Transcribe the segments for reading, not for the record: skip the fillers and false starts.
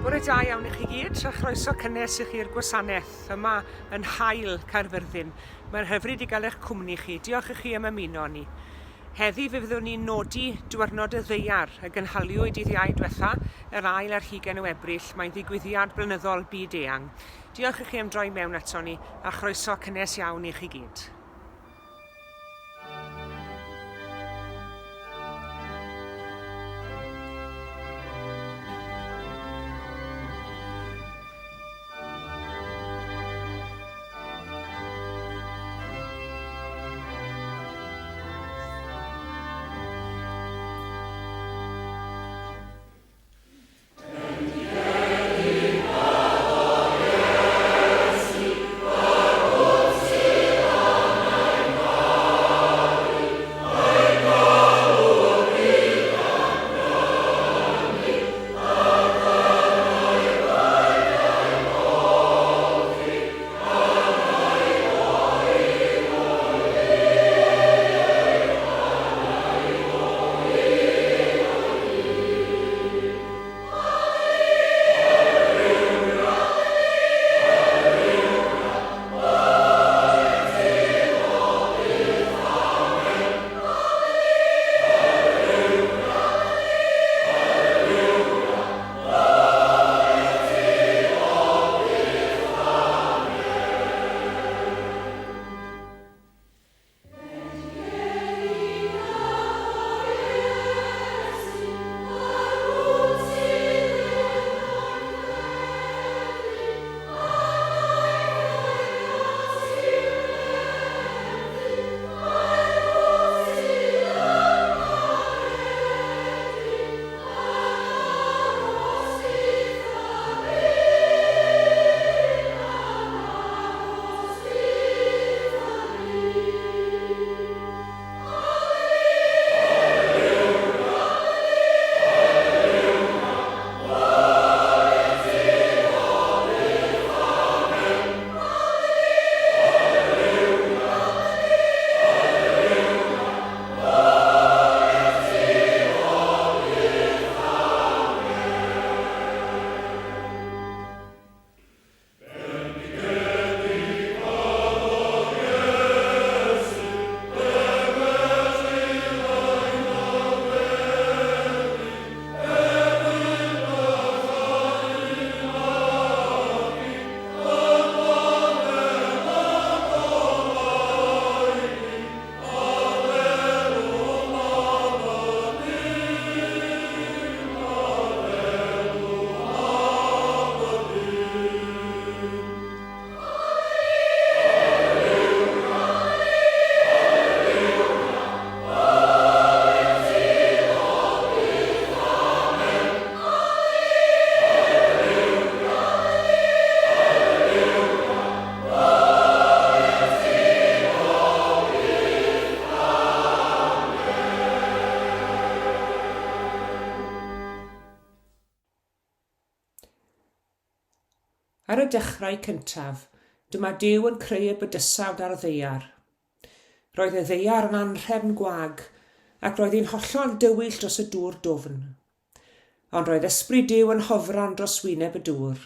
Bore da iawn i chi gyd, a chroeso cynnes i chi'r gwasanaeth yma yn Haul Caerfyrddin. Mae'n hyfryd i gael eich cwmni chi. Diolch i chi am ymuno â ni. Heddi fe fyddwn ni'n nodi Diwrnod y Ddaear y gynhaliwyd dydd Iau diwetha, yr ail ar hugain o Ebrill. Mae'n ddigwyddiad blynyddol byd eang. Diolch i chi am droi mewn ato ni, a chroeso cynnes iawn i chi gyd. Ar y dechrau cyntaf, dyma Duw yn creu y bydysawd a'r ddaear. Roedd y ddaear yn anhrefn gwag, ac roedd hi'n hollol dywyll dros y dŵr dwfn. Ond roedd Ysbryd Duw yn hofran dros wyneb y dŵr.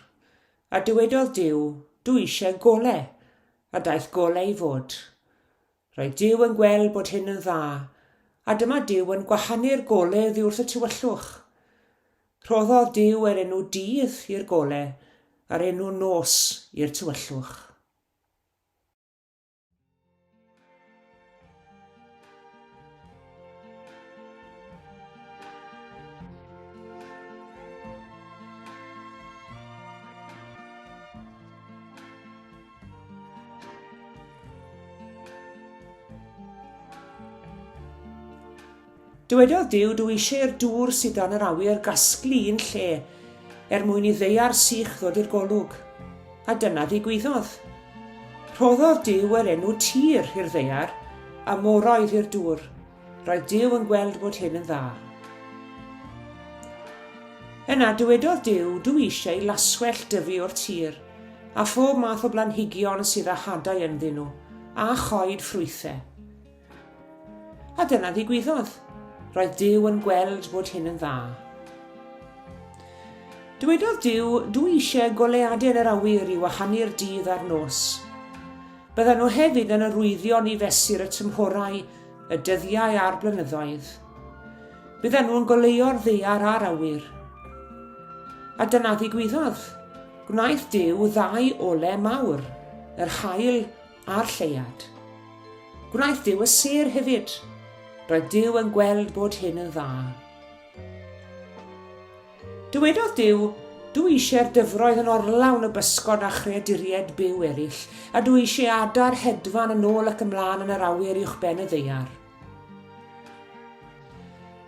A dywedodd Duw, Dw eisiau gole! A daeth gole i fod. Roedd Duw yn gweld bod hyn yn dda, a dyma Duw yn gwahanu'r gole oddi wrth y tywyllwch. Rhoddodd Duw yr enw dydd i'r gole, a'r enw nos i'r tywyllwch. Dywedodd Duw, Dw eisiau i'r dŵr sydd dan yr awyr gasglu un lle, er mwyn i ddaear sych ddod i'r golwg. A dyna ddigwyddodd. Rhoddodd Duw yr enw tir i'r ddaear, a moroedd i'r dŵr. Roedd Duw yn gweld bod hyn yn dda. Yna dywedodd Duw, Dw eisiau i laswellt dyfu o'r tir, a phob math o blanhigion sydd â hadau ynddyn nhw, a choed ffrwythau. A dyna ddigwyddodd. Roedd Duw yn gweld bod hyn yn dda. Dywedodd Duw, Dw i eisiau goleuadau yn yr awyr i wahanu'r dydd a'r nos. Byddan nhw hefyd yn arwyddion i fesur y tymhorau, y dyddiau a'r blynyddoedd. Byddan nhw'n goleuo'r ddaear a'r awyr. A dyna ddigwyddodd. Gwnaeth Duw ddau ole mawr, yr haul a'r lleuad. Gwnaeth Duw y sêr hefyd. Roedd Duw yn gweld bod hyn yn dda. Dywedodd Duw, Dw i eisiau'r dyfroedd yn orlawn o bysgod a chreaduriaid byw eraill, a dw i eisiau adar hedfan yn ôl ac ymlaen yn yr awyr uwchben y ddaear.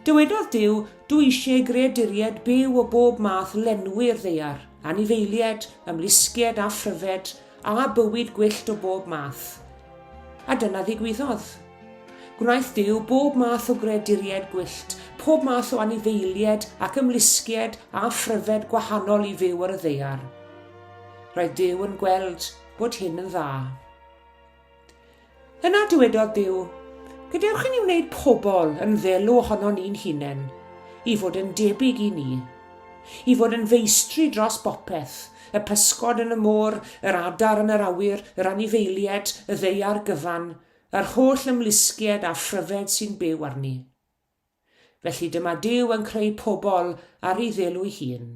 Dywedodd Duw, Dw i eisiau i greaduriaid byw o bob math lenwi'r ddaear, anifeiliaid, ymlusgiaid a phryfed, a bywyd gwyllt o bob math. A dyna ddigwyddodd. Gwnaeth Duw bob math o greaduriaid gwyllt, pob math o anifeiliaid ac ymlusgiaid a phryfed gwahanol i fyw ar y ddaear. Roedd Duw yn gweld bod hyn yn dda. Yna dywedodd Duw, Gadewch i ni wneud pobl yn ddelw ohonon ni'n hunain, i fod yn debyg i ni. I fod yn feistri dros bopeth, y pysgod yn y môr, yr adar yn yr awyr, yr anifeiliaid, y ddaear gyfan, yr holl ymlusgiaid a phryfed sy'n byw arni. Felly dyma Duw yn creu pobl ar ei ddelw'i hun.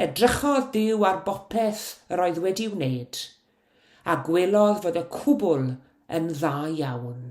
Edrychodd Duw ar bopeth yr oedd wedi wneud, a gwelodd fod y cwbl yn dda iawn.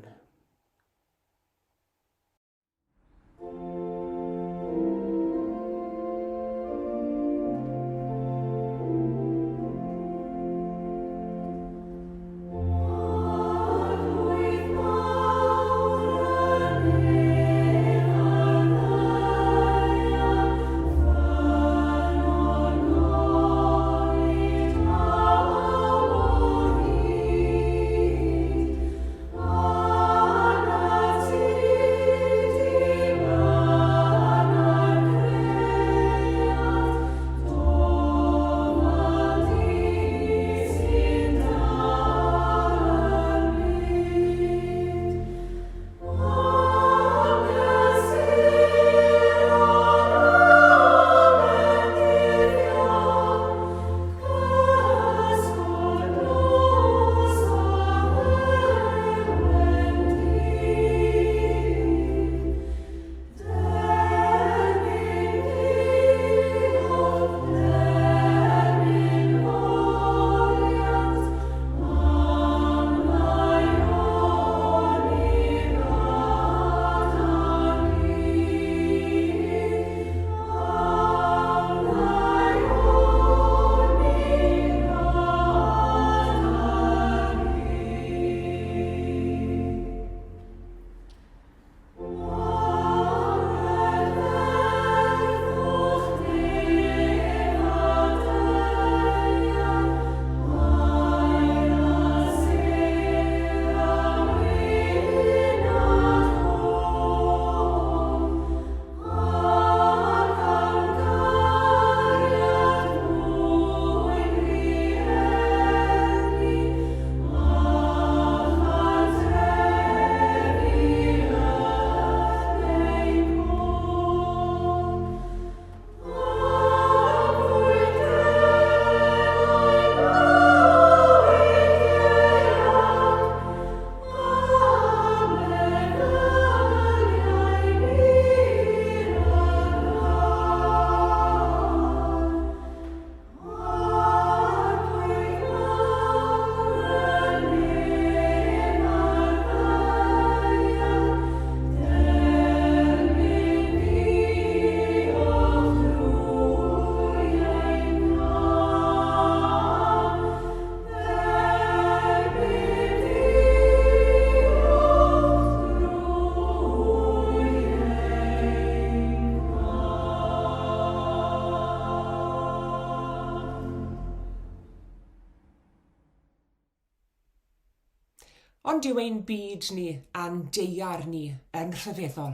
Ond yw ein byd ni a'n deiar ni yn rhyfeddol?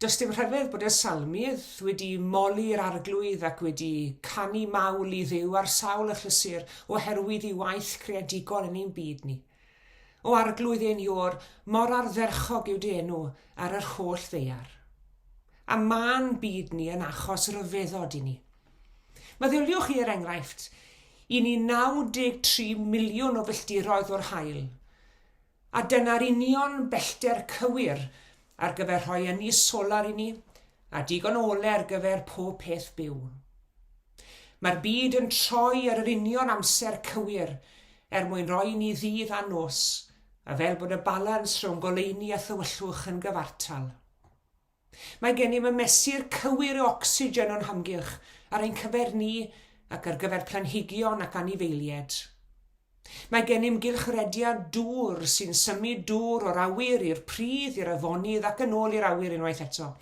Does dim rhyfedd bod y salmydd wedi moli'r arglwydd ac wedi canu mawl i Dduw ar sawl achlysur oherwydd ei waith creadigol yn ein byd ni. O arglwydd ein Iôr, mor ardderchog yw dy enw ar yr holl ddaear. A ma'n byd ni yn achos rhyfeddod i ni. Meddyliwch chi er enghraifft, i ni 93 miliwn o filltiroedd o'r haul, a dyna'r union bellter cywir ar gyfer rhoi ynni solar i ni a digon o ole ar gyfer pob peth byw. Mae'r byd yn troi ar yr union amser cywir er mwyn rhoi i ni ddydd a nos, a fel bod y balans rhwng goleuni a thywyllwch yn gyfartal. Mae gennym y mesur cywir o ocsigen o'n hamgylch ar ein cyfer ni ac ar gyfer planhigion ac anifeiliaid. Mae gennym gylchrediad dŵr sy'n symud dŵr o'r awyr i'r pridd, i'r afonydd ac yn ôl i'r awyr unwaith eto.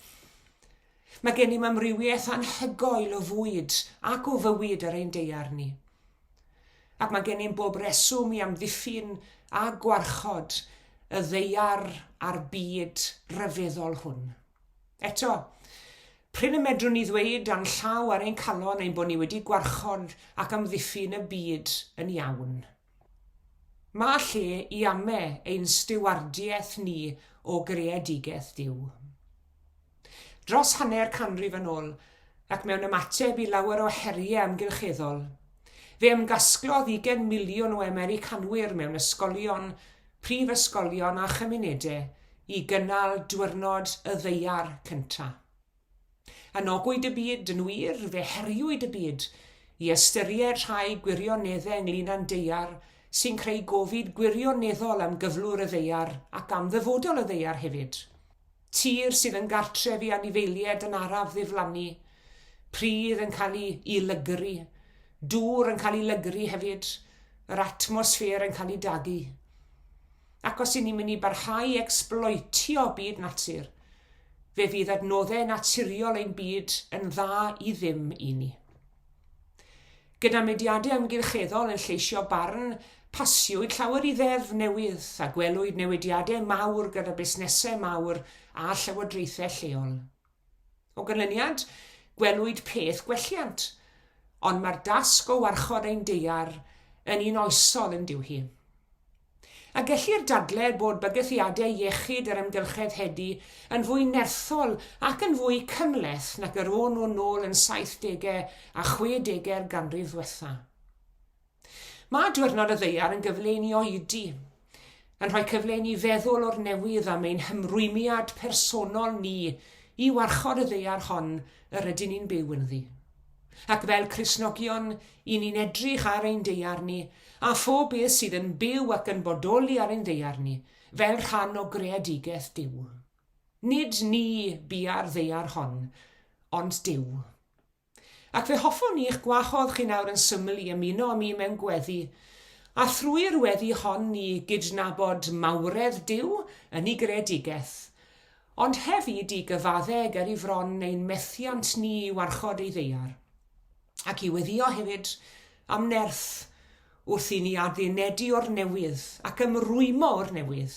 Mae gennym amrywiaeth anhygoel o fwyd ac o fywyd ar ein daear ni. Ac mae gennym bob reswm i amddiffyn a gwarchod y ddaear a'r byd rhyfeddol hwn. Eto, prin y medrwn ni ddweud â'n llaw ar ein calon ein bod ni wedi gwarchod ac amddiffyn y byd yn iawn. Mae lle i ame ein stiwardiaeth ni o greadigaeth Duw. Dros hanner canrif yn ôl, ac mewn ymateb i lawer o heriau amgylcheddol, fe ymgasglodd ugain miliwn o Americanwyr mewn ysgolion, prifysgolion a chymunedau i gynnal Diwrnod y Ddaear cyntaf. Anogwyd y byd, yn wir, fe heriwyd y byd, i ystyried rhai gwirioneddau ynglŷn â'n daear sy'n creu gofid gwirioneddol am gyflwr y ddaear ac am ddyfodol y ddaear hefyd. Tir sydd yn gartref i anifeiliaid yn araf ddiflannu, pridd yn cael ei lygru, dŵr yn cael ei lygru hefyd, yr atmosffer yn cael ei dagu. Ac os y'n ni'n mynd i barhau i ecsbloetio byd natur, fe fydd adnoddau naturiol ein byd yn dda i ddim i ni. Gyda mudiadau amgylcheddol yn lleisio barn, pasiwyd llawer i ddeddf newydd a gwelwyd newidiadau mawr gyda busnesau mawr a llywodraethau lleol. O ganlyniad, gwelwyd peth gwelliant, ond mae'r dasg o warchod ein daear yn un oesol yn dyw hi. A gellir dadlau bod bygythiadau iechyd yr amgylchedd heddi yn fwy nerthol ac yn fwy cymhleth nag yr o'n nhw nôl yn saithdegau a chwedegau'r ganrif ddwetha. Mae Diwrnod y Ddaear yn gyfle i ni oedi, yn rhoi cyfle i ni feddwl o'r newydd am ein hymrwymiad personol ni i warchod y ddaear hon yr ydyn ni'n byw ynddi. Ac fel Cristnogion, i ni'n edrych ar ein daear ni, a phob beth sydd yn byw ac yn bodoli ar ein daear ni, fel rhan o greadigaeth Duw. Nid ni bia'r ddaear hon, ond Duw. Ac fe hoffwn i eich gwahodd chi nawr yn syml i ymuno â mi mewn gweddi, a thrwy'r weddi hon i gydnabod mawredd Duw yn ei greadigaeth, Ond hefyd i gyfadde ger i fron ein methiant ni i warchod ei ddaear, ac i weddïo hefyd am nerth wrth i ni addunedi o'r newydd ac ymrwymo o'r newydd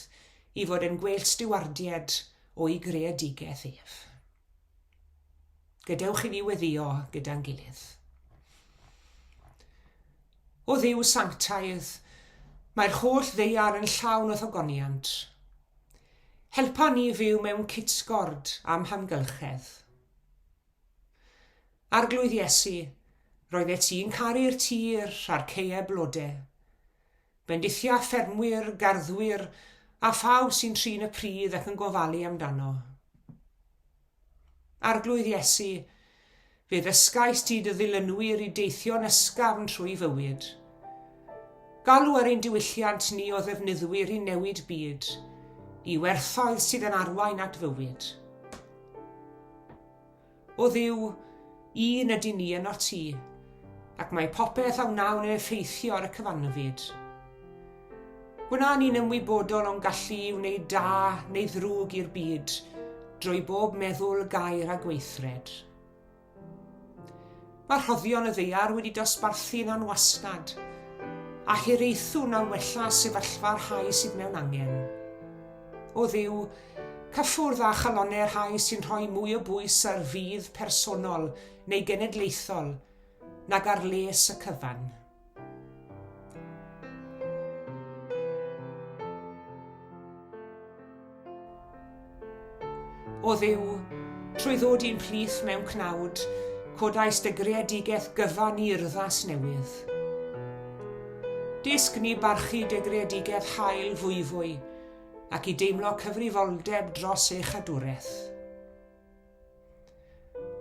i fod yn gwell stiwardied o'i greadigaeth ef. Gadewch i ni weddïo gyda'n gilydd. O Dduw sanctaidd, mae'r holl ddaear yn llawn o'th ogoniant. Helpa ni fyw mewn cytgord â'm hamgylchedd. Arglwydd Iesu, roeddet ti'n caru'r tir a'r caeau blode. Bendithia ffermwyr, garddwyr a phawb sy'n trin y pridd ac yn gofalu amdano. Arglwydd Iesu, fe ddysgaist ti dy ddilynwyr i deithio'n ysgafn trwy fywyd. Galw ar ein diwylliant ni o ddefnyddwyr i newid byd, i werthoedd sydd yn arwain at fywyd. O Dduw, un ydyn ni ynot ti, ac mae popeth a wnawn yn effeithio ar y cyfanfyd. Gwna ni'n ymwybodol o'n gallu i wneud da neu ddrwg i'r byd drwy bob meddwl, gair a gweithred. Mae rhoddion y ddaear wedi dosbarthu'n anwastad, a hiraethwn am wella sefyllfa'r rhai sydd mewn angen. O Dduw, cyffwrdd â chalonnau'r rhai sy'n rhoi mwy o bwys ar fudd personol neu genedlaethol nag ar les y cyfan. O Dduw, Trwy ddod i'n plith mewn cnawd, codais dy greadigaeth gyfan i urddas newydd. Dysg ni barchu dy greadigaeth hael fwyfwy ac i deimlo cyfrifoldeb dros ei chadwraeth.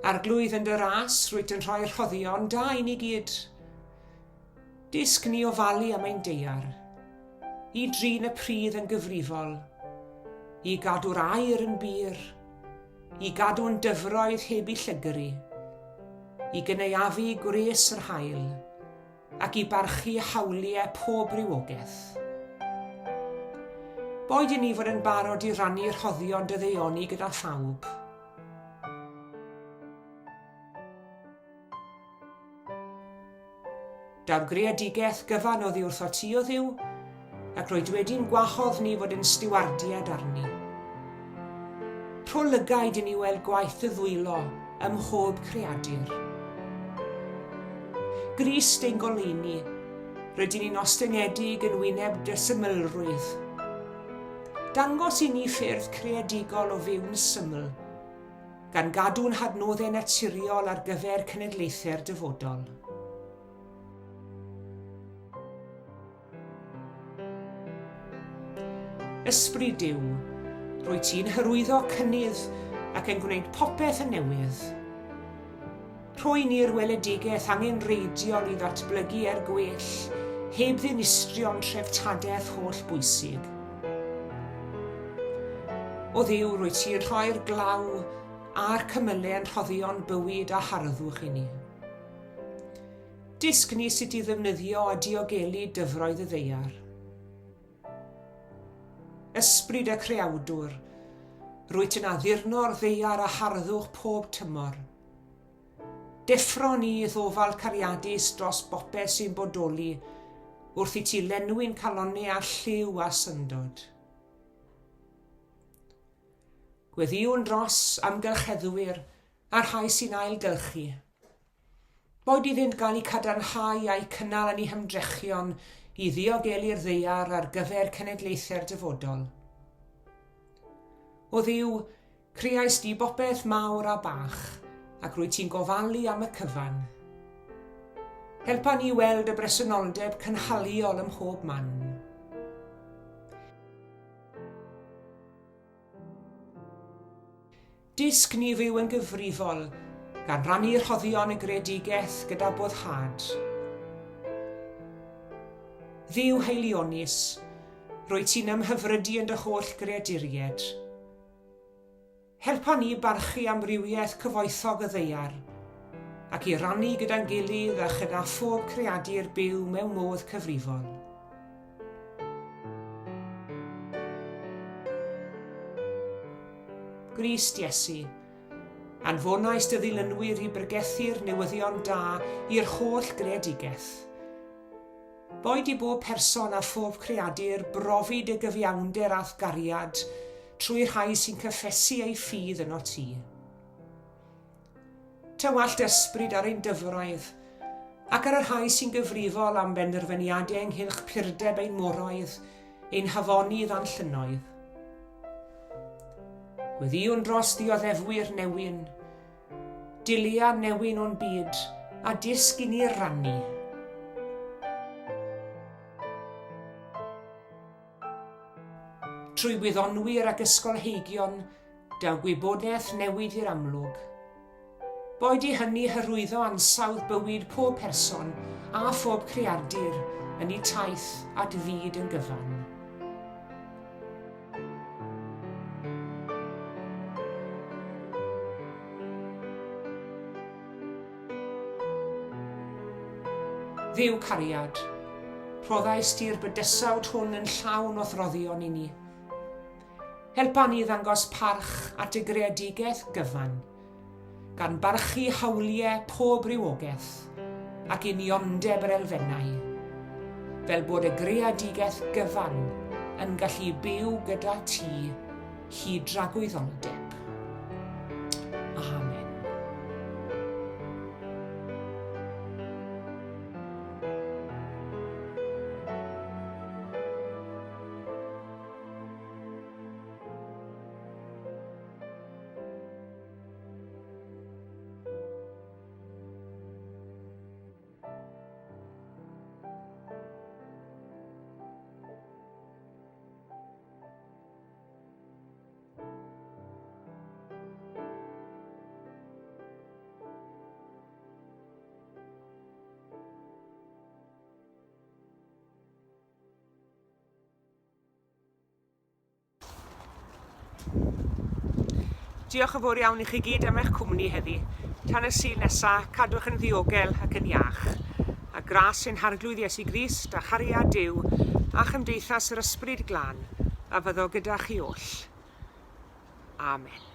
Arglwydd, yn dy ras, rwyt yn rhoi rhoddion da i ni gyd. Dysg ni ofalu am ein deiar, i drin y pridd yn gyfrifol, i gadw'r aer yn bur, i gadw'n dyfroedd heb i llygru, i gynaeafu gwres yr haul, ac i barchu hawliau pob rhywogaeth. Boed i ni fod yn barod i rannu rhoddion dy ddeuoni gyda phawb. Daw'r greadigaeth gyfan oddi wrtho ti, o Dduw, ac rwyt wedi'n gwahodd ni fod yn stiwardiaid arni. Rho lygaid i ni weld gwaith dy ddwylo ym mhob creadur. Grist ein goleuni, rydyn ni'n ostyngedig yn wyneb dy symlrwydd. Dangos i ni ffyrdd creadigol o fyw'n syml, gan gadw'n hadnoddau naturiol ar gyfer cenedlaethau'r dyfodol. Ysbryd Duw, rwyt ti'n hyrwyddo cynnydd ac yn gwneud popeth yn newydd. Rhoi ni'r weledigaeth angenrheidiol i ddatblygu er gwell, heb ddinistrio'n treftadaeth holl bwysig. O Dduw, rwyt ti'n rhoi'r glaw a'r cymylau yn rhoddion bywyd a harddwch i ni. Dysg ni sut i ddefnyddio a diogelu dyfroedd y ddaear. Ysbryd y Creawdwr, rwyt yn addurno'r ddaear a harddwch pob tymor. Deffro ni i'th ofal cariadus dros bopeth sy'n bodoli wrth i ti lenwi'n calonnau â lliw a syndod. Gweddïwn dros amgylcheddwyr a'r rhai sy'n ailgylchu. Boed iddynt gael eu cadarnhau a'u cynnal yn eu hymdrechion i ddiogelu'r ddaear ar gyfer cenedlaethau'r dyfodol. O Dduw, creais di bopeth mawr a bach, ac rwyt ti'n gofalu am y cyfan. Helpa ni weld y bresenoldeb cynhaliol ym mhob man. Dysg ni fyw yn gyfrifol, gan rannu rhoddion y greadigaeth gyda boddhad. Dduw haelionus, rwyt ti'n ymhyfrydu yn dy holl greaduriaid. Helpa ni barchu amrywiaeth cyfoethog y ddaear, ac i rannu gyda'n gilydd a chyda phob creadur byw mewn modd cyfrifol. Grist Iesu, anfonais dy ddilynwyr i bregethu'r newyddion da i'r holl greadigaeth. Boed i bob person a phob creadur brofi dy gyfiawnder a'th gariad trwy'r rhai sy'n cyffesu eu ffydd ynot ti. Tywallt ysbryd ar ein dyfroedd, ac ar y rhai sy'n gyfrifol am benderfyniadau ynghylch purdeb ein moroedd, ein hafonydd a'n llynnoedd. Gweddïwn dros ddioddefwyr newyn, dilea newyn o'n byd, a dysg i ni rannu. Trwy wyddonwyr ac ysgolheigion, daw gwybodaeth newydd i'r amlwg. Boed i hynny hyrwyddo ansawdd bywyd pob person a phob creadur yn eu taith at fyd yn gyfan. Dduw cariad, rhoddais ti'r bydysawd hwn yn llawn o'th roddion i ni. Helpa ni ddangos parch at y greadigaeth gyfan, gan barchu hawliau pob rhywogaeth ac uniondeb yr elfennau, fel bod y greadigaeth gyfan yn gallu byw gyda ti hyd dragwyddoldeb. Amen. Diolch yn fawr iawn i chi gyd am eich cwmni heddi. Tan y Sul nesa, cadwch yn ddiogel ac yn iach. A gras ein Harglwydd Iesu Grist, a chariad Duw, a chymdeithas yr Ysbryd Glân, a fyddo gyda chi oll. Amen.